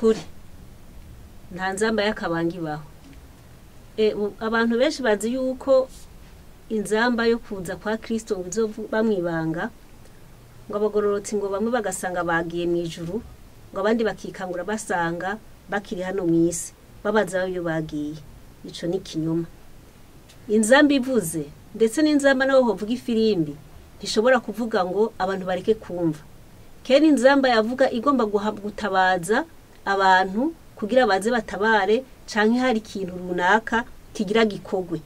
Ukuri, nta nzamba y'akabanga ibaho. Abantu benshi bazi yuko inzamba yo kuza kwa Kristo ngo izoba mwibanga, ngo abagororotsi ngo bamwe bagasanga bagiye mu ijuru, ngo abandi bakikangura basanga bakiri hano mu isi, babaza iyo bagiye. Ico ni kinyoma. Inzamba ivuze, ndetse n'inzamba naho hovuga ifirimbi, ntishobora kuvuga ngo abantu bareke kumva. Kera inzamba yavuga igomba gutabaza abantu kugira baze batabare, canke hari ikintu runaka kigira gikogwe.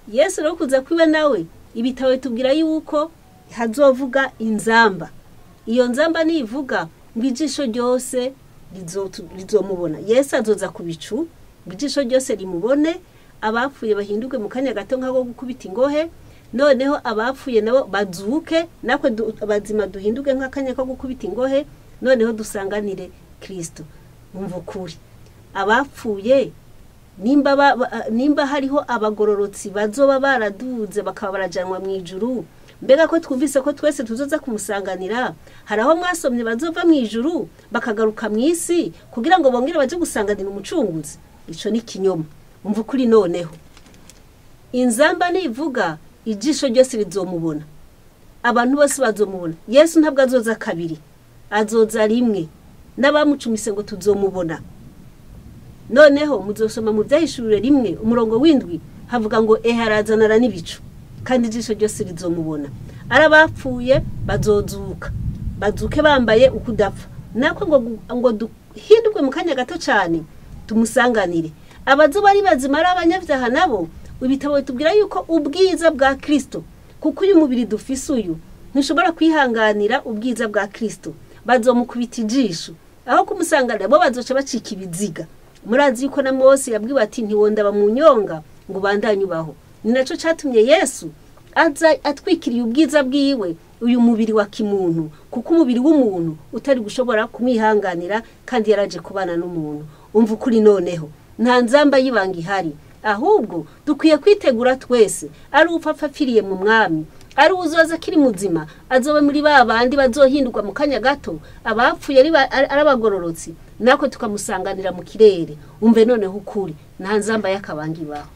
Yesu rero kuza kwiwe nawe, ibitabo bitubwira yuko hazovuga inzamba. Iyo nzamba nivuga ngo ijisho ryose rizomubona. Yesu azoza ku bicu, ngo ijisho ryose rimubone, abapfuye bahindurwe mu kanya gato nk'ako gukubita ingohe, noneho abapfuye nabo bazuke, natwe abazima duhinduke nk'akanya ko gukubita ingohe, noneho dusanganire Kristo. Umva ukuri, abapfuye nimba hariho abagororotsi bazoba baraduze bakaba barajanwa mu ijuru, mbega ko twumvise ko twese tuzoza kumusanganira, hari aho mwasomye bazova mu ijuru bakagaruka mu isi kugira ngo bongere baje gusanganira umucunguzi? Ico ni kinyoma. Umva ukuri noneho, inzamba nivuga ijisho ryose rizomubona, abantu bose bazomubona. Yesu ntabwo azoza kabiri, azoza rimwe, n'abamucumise ngo tuzomubona. Noneho muzosoma mu Vyahishuriwe 1 umurongo w'7 havuga ngo ehe arazanara n'ibicu, kandi ijisho ryose rizomubona. Arabapfuye bazozuka, bazuke bambaye ukudapfa, nako ngo duhindurwe mu kanya gato cyane tumusanganire. Abazoba ari bazima ari abanyabyaha nabo, ibitabo bitubwira yuko ubwiza bwa Kristo, kuko uyu mubiri dufise uyu ntushobora kwihanganira ubwiza bwa Kristo, bazomukubita ijisho aho kumusanganira bo bazoca bacika ibiziga. Murazi yuko na Mose yabwiwe ati ntiwondaba mu nyonga ngo ubandanye ubaho. Ni naco catumye Yesu aza atwikiriye ubwiza bwiwe uyu mubiri wa kimuntu, kuko umubiri w'umuntu utari gushobora kumwihanganira, kandi yaraje kubana n'umuntu. Umva ukuri noneho, nta nzamba y'ibanga ihari, ahubwo dukwiye kwitegura twese. Ari upfa apfiriye mu mwami, ari uzoza akiri muzima, azobe muri ba bandi bazohindurwa mu kanya gato, abapfuye ari abagororotsi, nako tukamusanganira mu kirere. Umve noneho ukuri, nta nzamba y'akabanga ibaho.